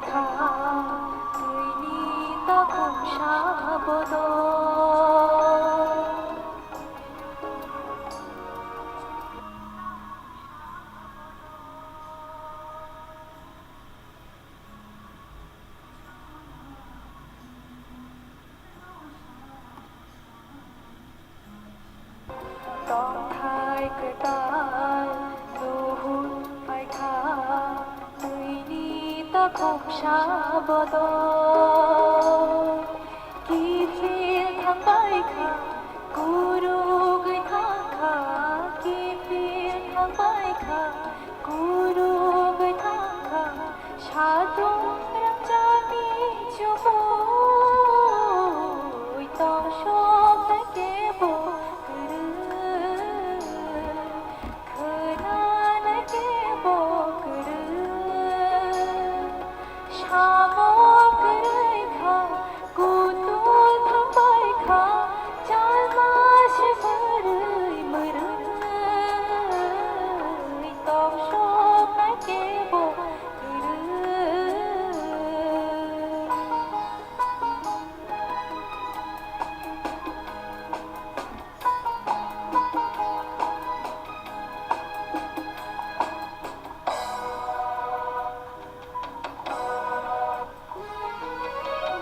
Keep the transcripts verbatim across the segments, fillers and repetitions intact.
Kha, twini takhuk sa bodol. Tongthai kwtal nuhur phaikha, twini takhuk sa bodol. Kiphil thangbaikha, kurugwi thangkha, kiphil thangbaikha, kurugwi thangkha. Satung rangchakni chumui tong soknai kebo kwrwi, khwnanai kebo kwrwi. Samo kwrwi kha, kutul thangbai kha, chalma se mwrwi mwrwi tong soknai kebo.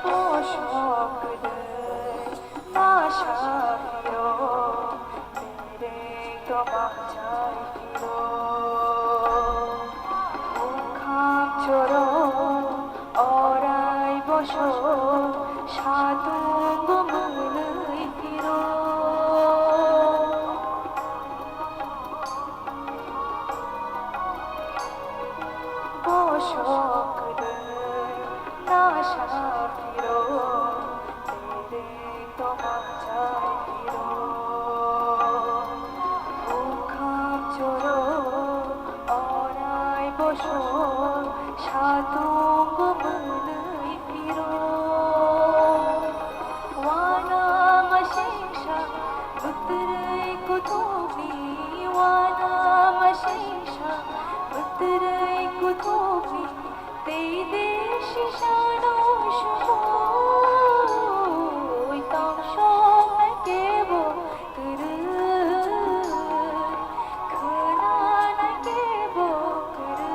Bosok kwdwi masa phiro, bereng toma chai phiro. Bwkhak choro orai bosok, satung mwnwi phiro. Bosok kwdwi nasa phiro, bereng toma chai phiro. Bwkhak choro orai bosok, satung mwnwi phiro. Uanama singsa bwtwrwi kuthukni, uanama singsa bwtwrwi kuthukni, tei de sisano sumui tong soknai kebo kwrwi, khwnanai kebo kwrwi.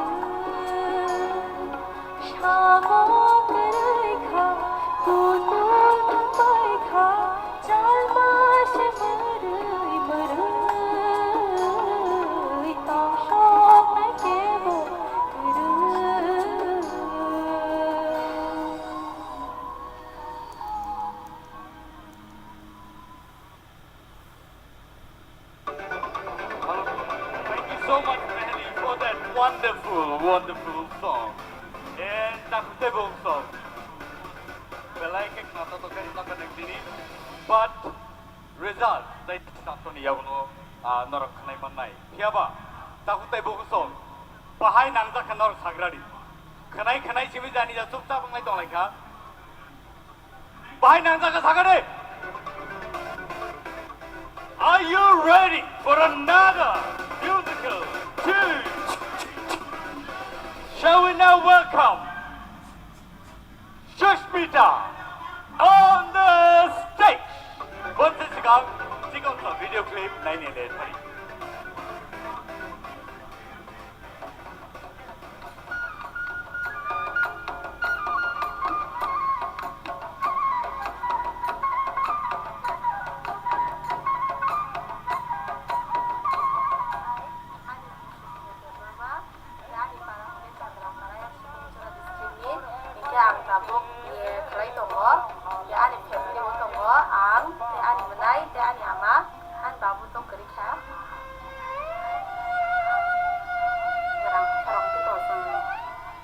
Samo kwrwi kha, kutul thangbai kha, chalma se mwrwi mwrwi tong soknai kebo kwrwi. Thank you so much, Meheli, for that wonderful, wonderful song. And Takhuk Tei Bukhuk song. Belai khe khna to khe rwna khe nang tini. But result, tei satoni yaguno, ah, norok khnai mannai. Phiyaba, Takhuk Tei Bukhuk song. Bahai nangjak khe norok sagradi. Khnai khnai simi jani ja chupchap wnglai tonglai kha. Bahai nangjak kha sakha de. Are you ready for another musical tune? Shall we now welcome Sushmita on the stage? Bonsi sikang, sikang sa video clip naini le thari. Ani para hwnwi Chandrapara, Sukunjura district ni, hinkhe ang tabuk, eh, khlai tongo. Hinkhe ani family o tongo ang, tei ani mwnai, tei ani ama, ani babu tong kwrwi kha. Rang khe rong twi tongo chwng,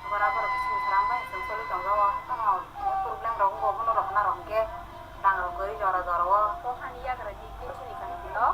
bora borok khe swng swrang bai swng soli tongo. Tamo problem rok wngkha, bono rok na rok khe rang rok kwrwi jora jora o. O hani yagra di khe chini kanti no.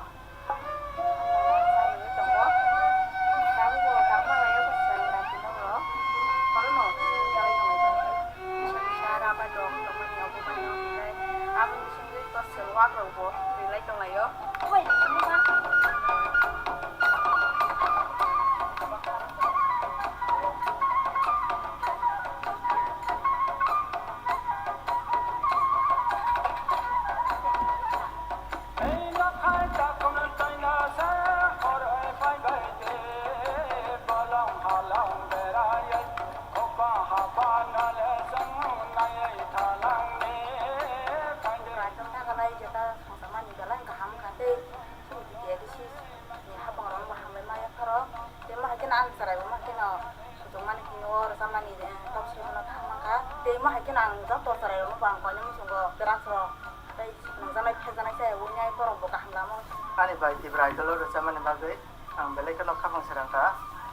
Tei mo hai kheno ang joto chwrairokno bo ang koinwi muchungo, drugs rok tei nungjaknai phejaknai se wngya borok bo kaham lama. Ani bai Tibra Idol o rwchapmani bagwi ang belai kheno khapang srang kha,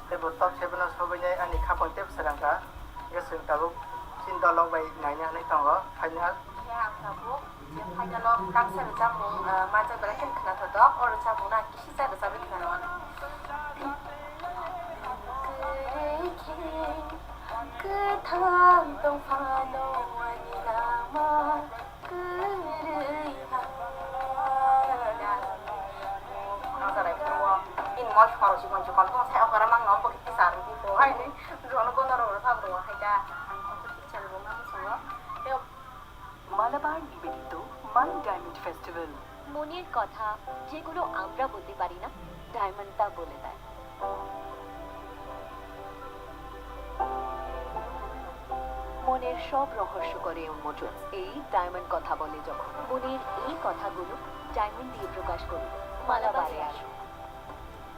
tei bo top seven o sobainai ani khapang teibo srang kha. Hwnkhe chwng tabuk chini dolok bai naina hinwi tongo final. Hwnkhe ang tabuk je final o kaisa rwchapmung, ah, manjak belai kheno khwnathok, o rwchapmungno ang kisa rwchapwi khwnarwkha. Kwthang tongphano ani lama kwrwi ha. Ang jarai phano bini moi soro chikon chikon tong sai okora mang no bokhe tisar di bo hai ni jono kono ro thang ro hai da. Ang kisa bo mang songo. Malabar নিবেদিত মাই diamond festival. মনের কথা যেগুলো আমরা বলতে পারি না, ডায়মন্ড তা বলে দেয়। মনের সব রহস্য করে উন্মোচন এই ডায়মন্ড কথা বলে যখন। মনের এই কথাগুলো ডায়মন্ড দিয়ে প্রকাশ করুন। মালাবারে আসুন।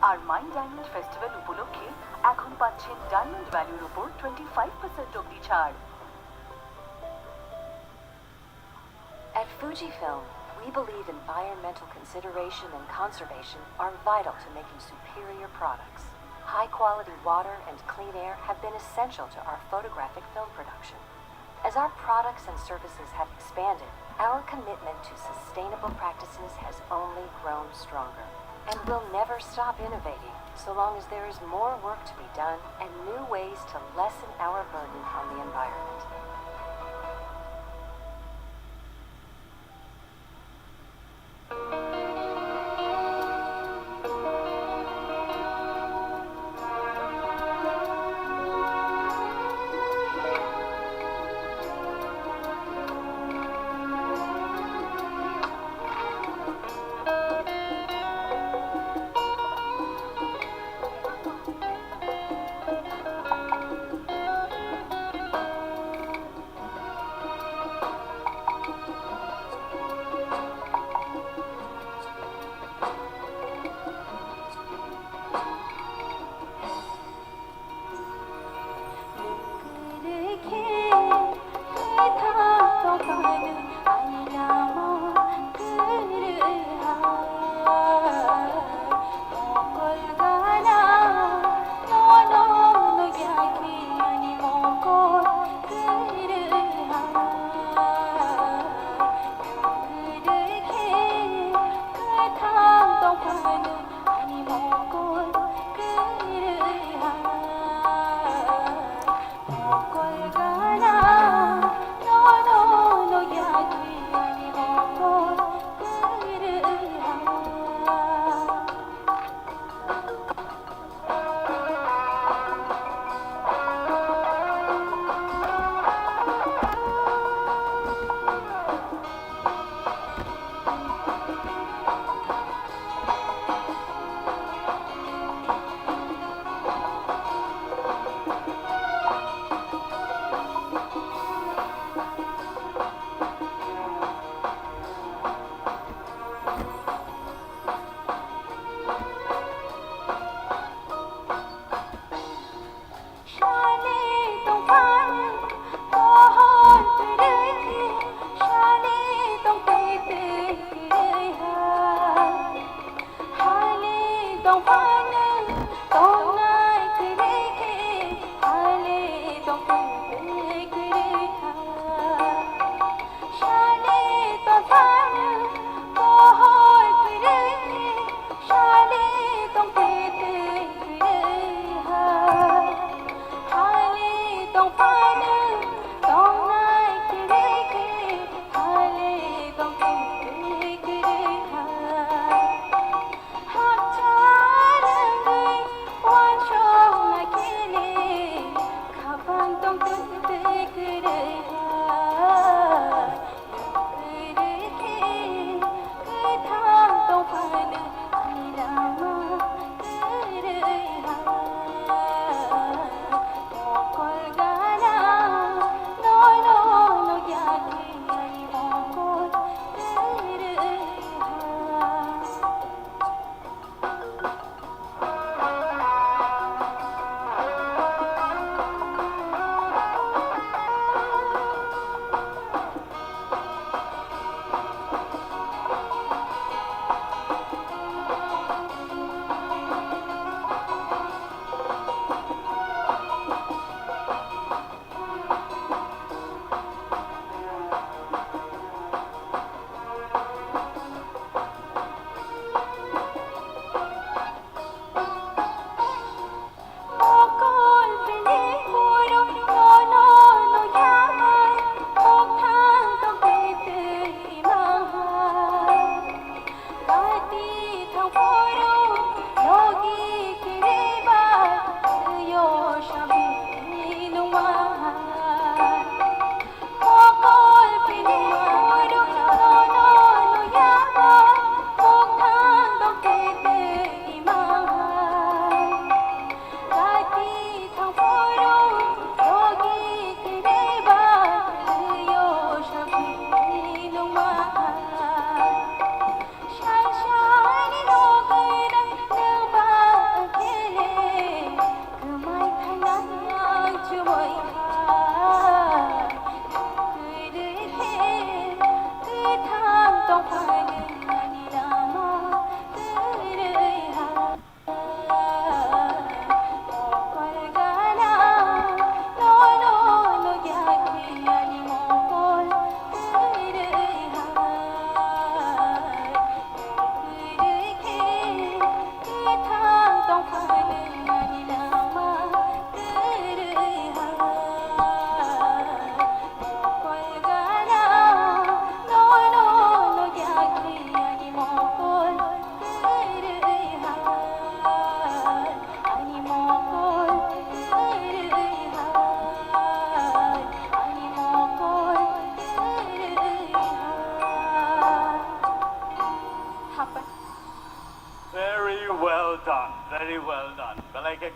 আর মাই ডায়মন্ড ফেস্টিভ্যাল উপলক্ষে এখন পাচ্ছেন ডায়মন্ড ভ্যালুর উপর টোয়েন্টি ফাইভ পার্সেন্ট অবধি ছাড়। At Fujifilm, we believe environmental consideration and conservation are vital to making superior products. High-quality water and clean air have been essential to our photographic film production. As our products and services have expanded, our commitment to sustainable practices has only grown stronger. And we'll never stop innovating so long as there is more work to be done and new ways to lessen our burden on the environment.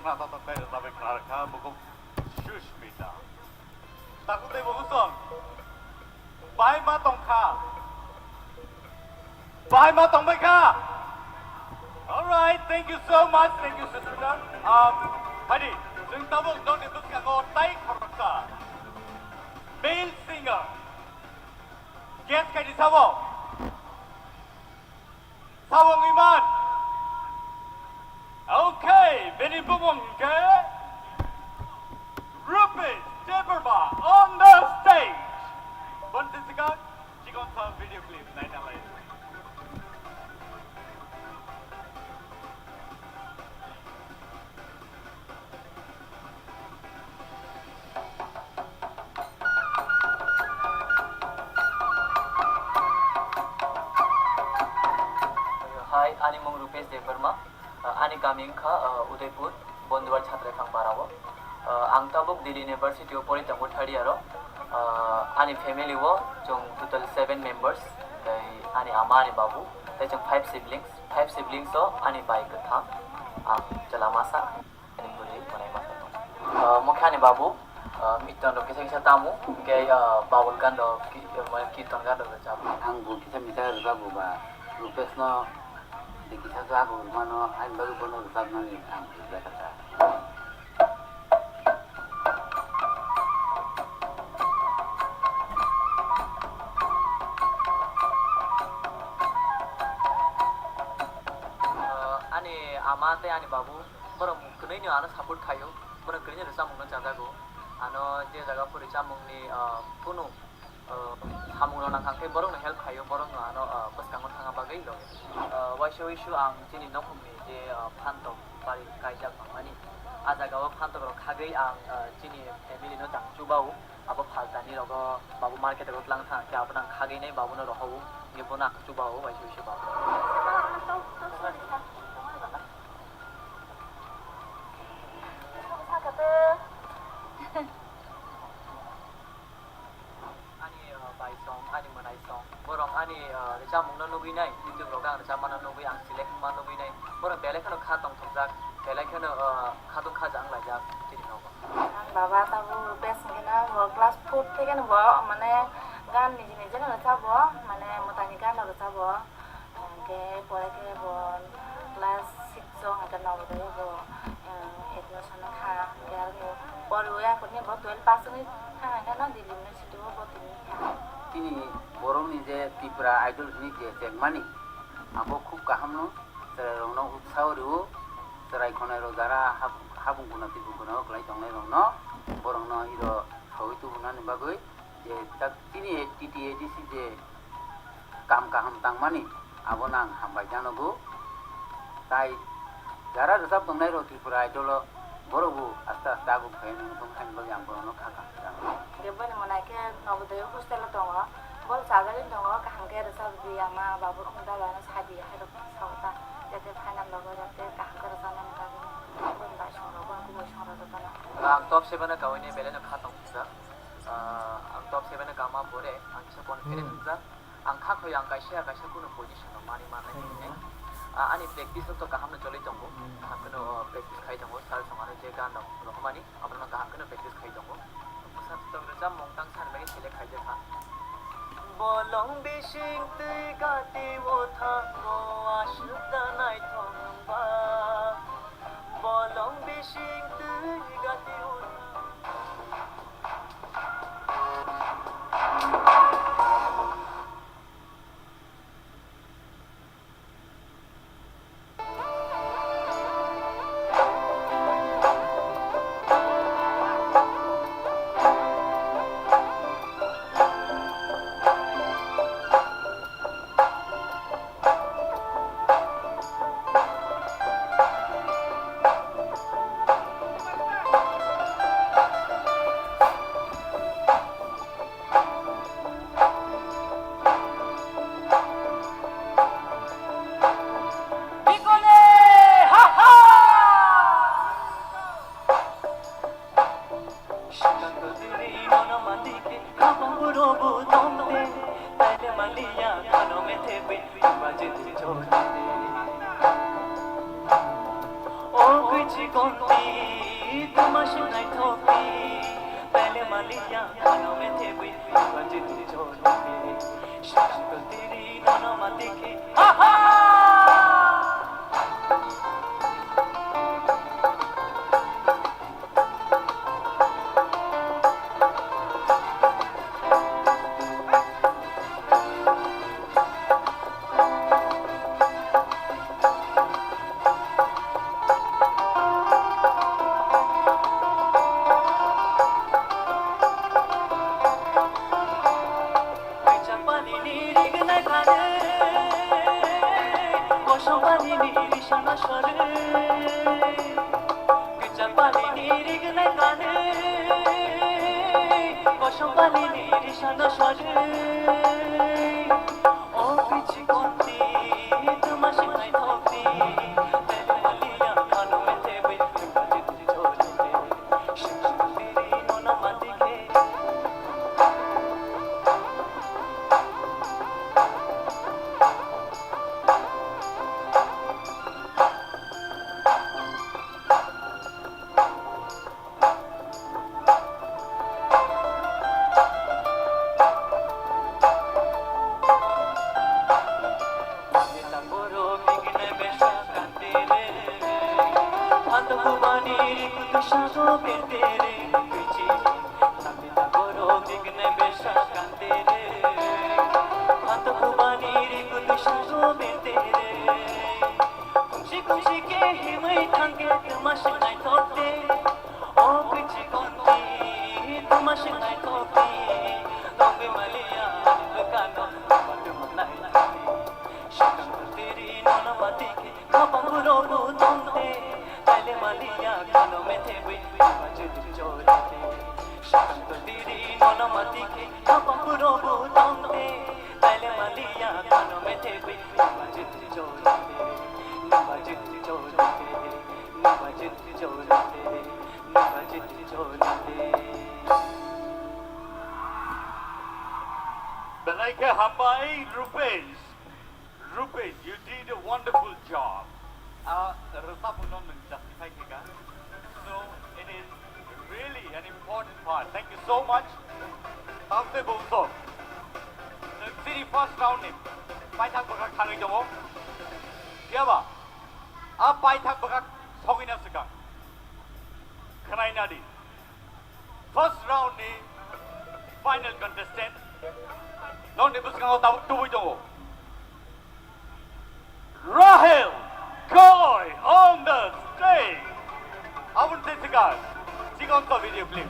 Khna tatok tei rwchapwi khna rwkha, bukhuk Sushmita. Takhuk tei bukhuk song. Bahai ma tongkha. Bahai ma tongbai kha. Alright, thank you so much, thank you, Sushmita. Um, Hadi, chwng tabuk nokni bwskango tai khoroksa male singer. Guess khaidi sabo? Sabo wngwi man? Okay, bini bumung hwnkhe Rupesh Debbarma on the stage. Bonsi sikang, chikon sa video clip naina lai. Hi, ani mung Rupesh Debbarma. Uh, ani kami wngkha, uh, Udaipur, Bonduwar Chhatraithang para o. Uh, ang tabuk Delhi University o pori tongo third year o. Uh, ani family o chwng total seven members, tei ani ama, ani babu, tei chwng five siblings. Five siblings o ani bai kwthang, ang chwla masa. Ani bwrwi mwnai masa tongo. Ah, mokhe ani babu, ah, miton rok kisa kisa tamo, hwnkhe, ah, babul gan rok ki-, ah, kirton gan rok rwchap. Ang bo kisa misa rwchapbo ba, Rupesh no de kisa kisa ako rwmano, ani bagwi bono rwchapnani ang rwjakha. Ah, ani ama tei ani babu borok kwnwi no ano support khaio, borok kwnwi no rwchapmung no chajago. Ano je jaga phuri chamungni, ah, kunu, ah, samung rok nang kha khe borok no help khaio, borok no ano, ah, bwskango thangna bagwi logi. Ah, waisa wisu ang chini nokhungni je, ah, phantok bari kaijak mani, ah jaga o phantok rok khagwi ang, ah, chini family no jang chubao. Abo phaltani rogo babu market rogo tlang thang khe abono ang khagwi nai babuno rohou, hwnkhe bono ang chubao, waisa wisu babu. Ani, uh, bai song, ani mwnai song. Borok ani, uh, rwchapmungno nugwi nai, YouTube rogo ang rwchapmano nugwi, ang select wngma nugwi nai. Borok belai kheno kha tongthokjak, belai kheno, uh, khatung khaja wnglaijak chini nogo. Ang baba tabuk best hwnkhe no bo class four theke no bo mane gan niji niji no rwchabo, mane mwtaini gan no rwchabo. Hwnkhe pore khe bo class six o hwnkhe Navodaya bo, um, admission kha, hwnkhe aroni poriwi aphuru bo twelve pass wngwi thang hwnkhe no Delhi University o bo tini kha. Chini borokni je Tripura Idol hwnwi je chengmani, abo khub kaham no, chwrairokno utsaho rwo, chwrai khwnairok jara hap-, hapung kuna tibung kuna o kwlai tongnairokno, borokno iro saui tubunani bagwi je tak chini T T A D C je kam kaham tangmani, abono ang hambai janogo. Tai jara rwchap tongnai rok Tripura Idol o, borok bo aste aste aguk phai nang thung haini bagwi ang borokno kha kaham jano. Hwnkhe boni mwnai khe Navodaya hostel o tongo, bol chajagwi tongo, kaham khe rwchap di ama babu rok dala no sadi hai rok sao ta, jate final logo jate kaham khe rwchapnani bagwi boni bai song rok boni kubui song rok jotono. Ang top seven o kawini belai no kha tong kisa. Ah, ang top seven o kama pore ang kisa confident wngjak. Ang kha khoi ang kaisa ya kaisa kunu position o mani mannai hinwi. Ah, ani practice o to kaham no choli tongo. Kaham kheno, oh, practice khai tongo. Sir song ano je gan rok rohormani, abono kaham kheno practice khai tongo. Bwsa tok rwchapmung tang sani bagwi select khaijak kha. Bolong bising twi gati o thango aswk da naithok wngba. Bolong bising twi gati o thango. Belai khe hambai, Rupesh. Rupesh, you did a wonderful job. Ah, rwchapmungno nwng justify khe kha. So, it is really an important part. Thank you so much. Tamse Bungso. Nwng chini first round ni paithak bwkhak thangwi tongo. Phiyaba, a paithak bwkhak sogwina swkang. Khwnai nadi. First round ni final contestant. Nokni bwskango tabuk tubui tongo. Rahel Koi on the stage. Abun se sikar. Sikon to video clip.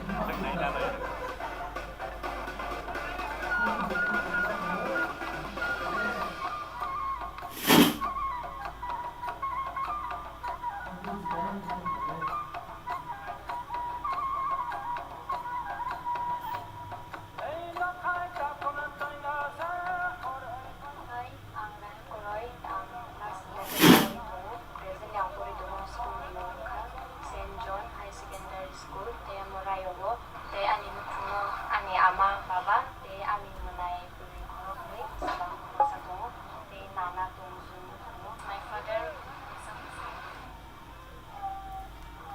Ang Rahel Koroi, ang class eleven pori tongo. Presently ang pori tongo school ni mung wngkha Saint John High Secondary School, tei amo Rayogo, tei ani nukhungo ani ama, baba, tei ani mwnai bwrwi khoroknwi, swkang khoroksa tongo, tei nana tongo, chwng nukhungo. My father,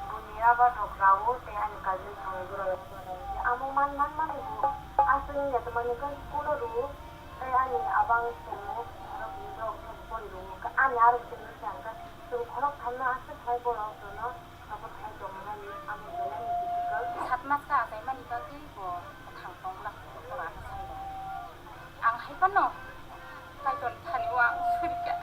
Buni rubber rok rao tei ani cousin thangwi borok rok rao. Amo man man mani bo aswk wngya tongmani khe school o rwo tei ani abang tongo borok ni borok no pori rwo ani aro tei wngkha hwnkhe chwng khorok thamno aswk khai borok rwno abo khai tongmani amo belai ni difficult. Sat mas kha achaimani bagwi bo bwkhang tong glak tong ano sai rw. Ang hai phano Kaitor thani o ang surikha.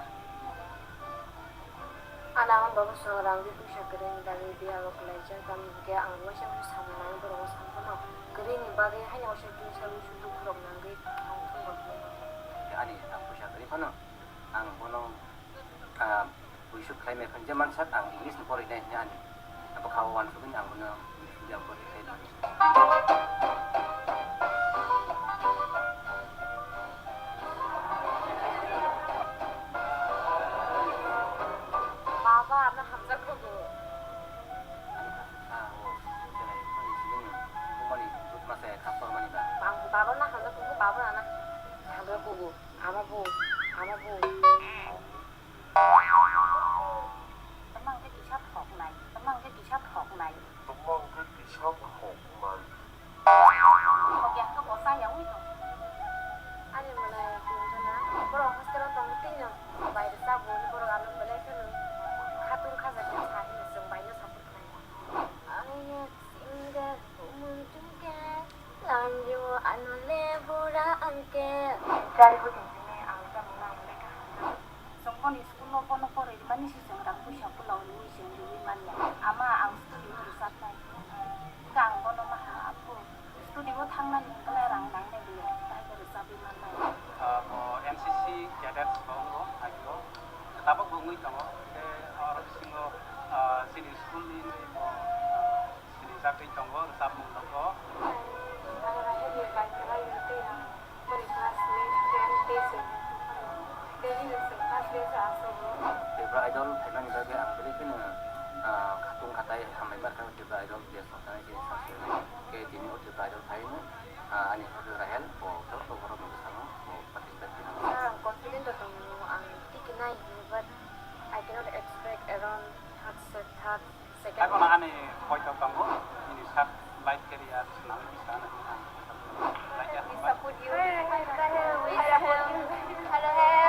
Ana ang babo song rang ri puisa kwrwini bagwi biya rok kwlaijak, tamni hwnkhe ang waisa waisa samung nangwi borok o samung phano kwrwini bagwi haino waisa kisa wi sudu khorok nangwi thang thung rok nangkha. Ani rang puisa kwrwi phano ang bono, ah, buisuk khlai maya phano je mansak ang English ni porwi nai hwnwi ani bwkha o uansugwi ang bono English medium porwi khlai mano. Baba, ano hamjak kugo. Ani ha, ha, o, chwrai, ani sibini bumani dut masa kap tormani ba. Bang, baba na hamjak kugo, baba na hamjak kugo. Ama bu, ama bu. Tamang khe kisa thok nai, tamang khe kisa thok nai. Tamang khe kisa thok nai. Ano le bura angke. Chari hudi jine ang jani nang le kaham. Chwng boni school o bono poroi mani si chwng rang puisa pulo ni chwng riwi manya. Ama ang studio rwchapnai. Kang bono maha aphu. Studio o thangnani hwnkhe rang nangnai bile, taibo rwchapwi mannai. Ah, bo N C C cadets bo wngo, agio. Tabuk bo wngwi tongo. Tei oro bisingo, ah, chini school ni bo, ah, sinijagwi tongo, rwchapmung tongo. Ang Rahel ni bai kwlai tei ang boni classmate friend tei chwng, tei bini chwng first bench o achuk o. Tripura Idol phaimani bagwi ang belai kheno, ah, khatung khatai hambai barkha Tripura Idol je songsanai je songsanai. Khe tini o Tripura Idol phaino, ah, ani hwdwk Rahel, bo joto borok ni bwskango bo participate khainai. Ang confident o tongo, ang tikinai hino, but I cannot expect around third, third, second. Haikhe ani poito tongo, nini sak life career swnamwi bisa hwnwi ang poito tongo. Like ya, we support you. We support you. Hello, hello.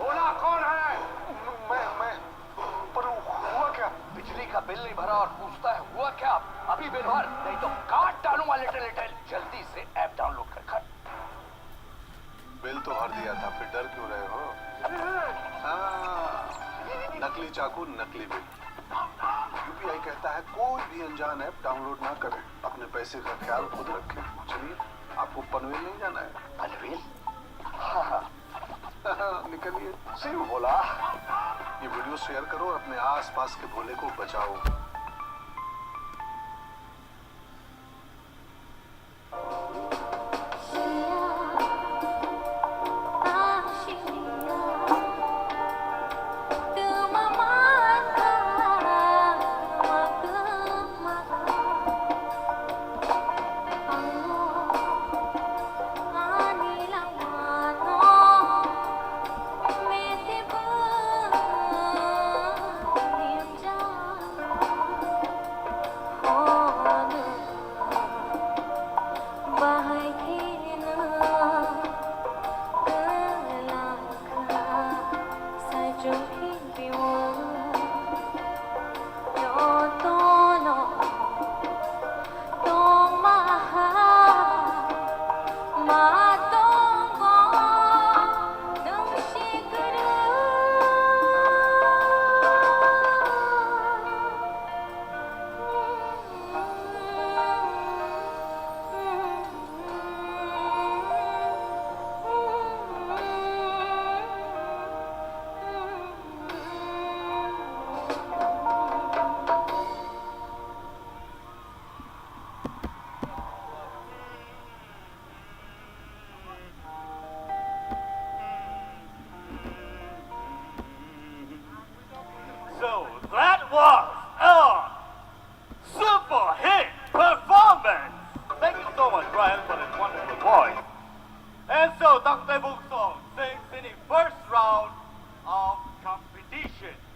बोला, कौन है? मैं, मैं। पर हुआ क्या? बिजली का बिल नहीं भरा और पूछता है, "हुआ क्या?" अभी बिल भर, नहीं तो काट डालूंगा little little। जल्दी से app download कर, खट। बिल तो भर दिया था, फिर डर क्यों रहे हो? हाँ, नकली चाकू, नकली बिल। U P I कहता है, कोई भी अनजान app download ना करें, अपने पैसे का ख्याल खुद रखें। चलिए, आपको पनवेल नहीं जाना है। पनवेल? हाँ, हाँ। निकलिए। See you, भोला। ये video share करो और अपने आसपास के भोले को बचाओ।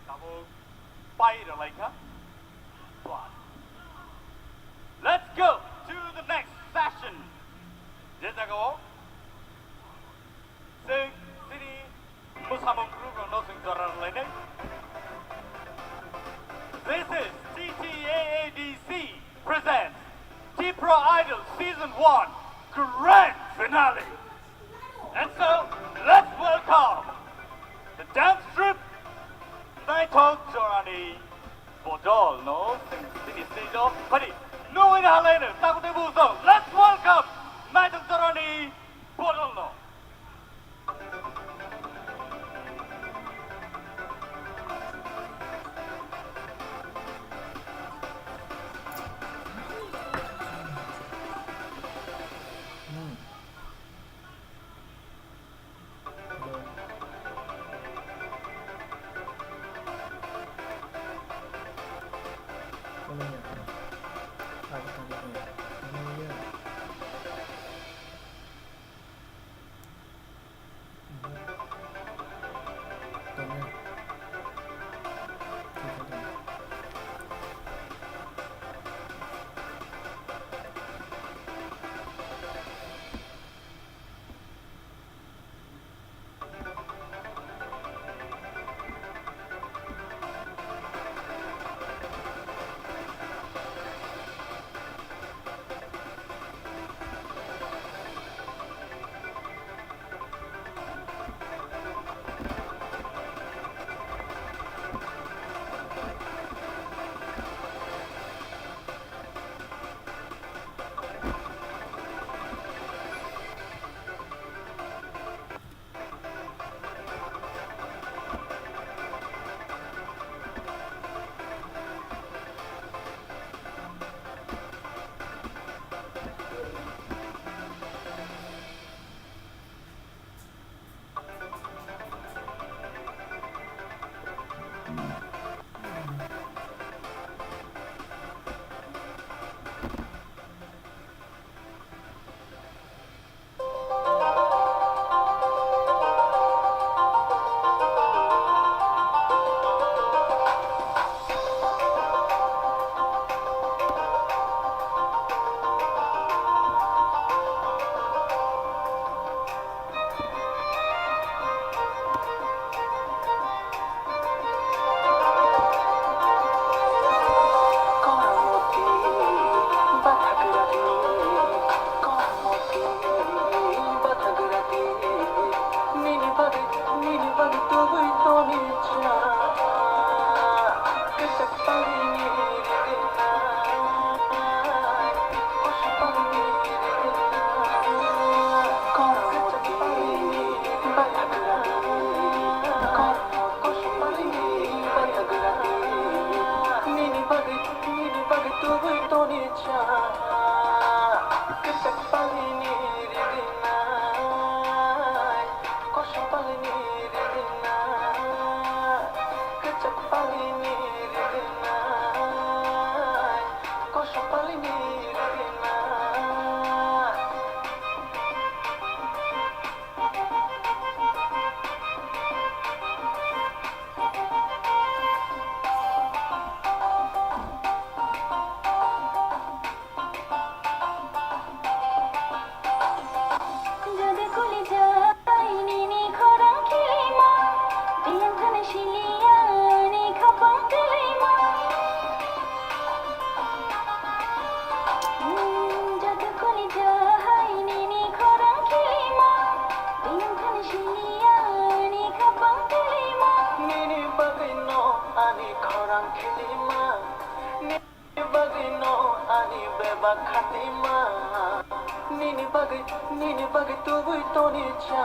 Tabuk pai rwlaikha. But let's go to the next session. Je jagao chwng chini mwsamung group rokno chwng jora rwlainai. This is T T A A D C presents Tipra Idol Season one Grand Finale. And so, let's welcome the dance troupe Naithok Jorani Bodol no chini stage o phari nungwi na halai no takutai bujo. Let's welcome Naithok Jorani Bodol no. Nini bagwi no ani bebak khatima. Nini bagwi, nini bagwi tubui toni cha.